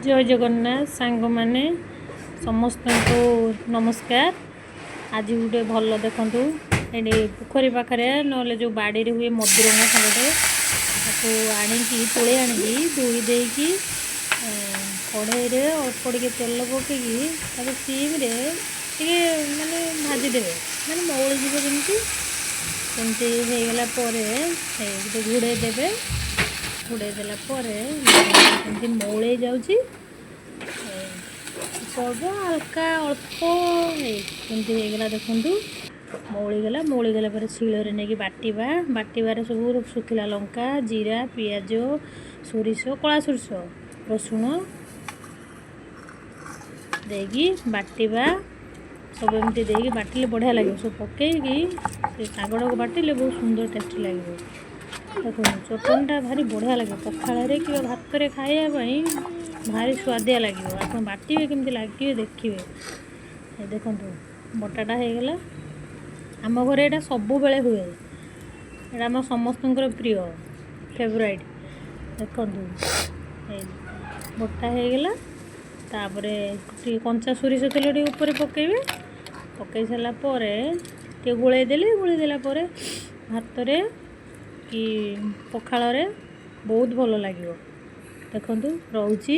ଜୟ ଜଗନ୍ନାଥ ସାଙ୍ଗମାନେ, ସମସ୍ତଙ୍କୁ ନମସ୍କାର। ଆଜି ଗୋଟେ ଭଲ ଦେଖନ୍ତୁ, ଏଠି ପୋଖରୀ ପାଖରେ ନହେଲେ ଯେଉଁ ବାଡ଼ିରେ ହୁଏ ମଦୁରଙ୍ଗା ଶାଗଟେ, ତାକୁ ଆଣିକି ତୋଳି ଆଣିକି ଧୋଇ ଦେଇକି କଢ଼େଇରେ ଅଳ୍ପ ଟିକେ ତେଲ ପକେଇକି ତାକୁ ସିମ୍ରେ ଟିକେ ମାନେ ଭାଜିଦେବେ, ମାନେ ମଉଳିଯିବ ଯେମିତି। ସେମିତି ହେଇଗଲା ପରେ ଟିକେ ଘୋଡ଼େଇ ଦେବେ। ଘୋଡ଼େଇ ଦେଲା ପରେ ସେମିତି ମଉଳେଇ ଯାଉଛି ଅଳ୍ପ ହାଲକା ଅଳ୍ପ। ଏମିତି ହେଇଗଲା ଦେଖନ୍ତୁ, ମଉଳିଗଲା। ମଉଳିଗଲା ପରେ ଶିଳରେ ନେଇକି ବାଟିବା। ବାଟିବାରେ ସବୁ ଶୁଖିଲା ଲଙ୍କା, ଜିରା, ପିଆଜ, ସୋରିଷ, କଳା ସୋରିଷ, ରସୁଣ ଦେଇକି ବାଟିବା। ସବୁ ଏମିତି ଦେଇକି ବାଟିଲେ ବଢ଼ିଆ ଲାଗିବ। ସବୁ ପକେଇକି ସେ ଶାଗଟାକୁ ବାଟିଲେ ବହୁତ ସୁନ୍ଦର ଟେଷ୍ଟି ଲାଗିବ। ଦେଖନ୍ତୁ, ଚଟଣିଟା ଭାରି ବଢ଼ିଆ ଲାଗିବ ପଖାଳରେ କିମ୍ବା ଭାତରେ ଖାଇବା ପାଇଁ, ଭାରି ସୁଆଦିଆ ଲାଗିବ। ଆପଣ ବାଟିବେ, କେମିତି ଲାଗିବେ ଦେଖିବେ। ଦେଖନ୍ତୁ, ବଟାଟା ହେଇଗଲା। ଆମ ଘରେ ଏଇଟା ସବୁବେଳେ ହୁଏ। ଏଇଟା ଆମ ସମସ୍ତଙ୍କର ପ୍ରିୟ, ଫେଭରାଇଟ୍। ଦେଖନ୍ତୁ, ଏଇ ବଟା ହେଇଗଲା। ତାପରେ ଟିକେ କଞ୍ଚା ସୋରିଷ ତେଲ ଟିକେ ଉପରେ ପକାଇବେ। ପକାଇ ସାରିଲା ପରେ ଟିକେ ଗୋଳେଇ ଦେଲେ, ଗୋଳେଇ ଦେଲା ପରେ ଭାତରେ କି ପଖାଳରେ ବହୁତ ଭଲ ଲାଗିବ। ଦେଖନ୍ତୁ, ରହୁଛି।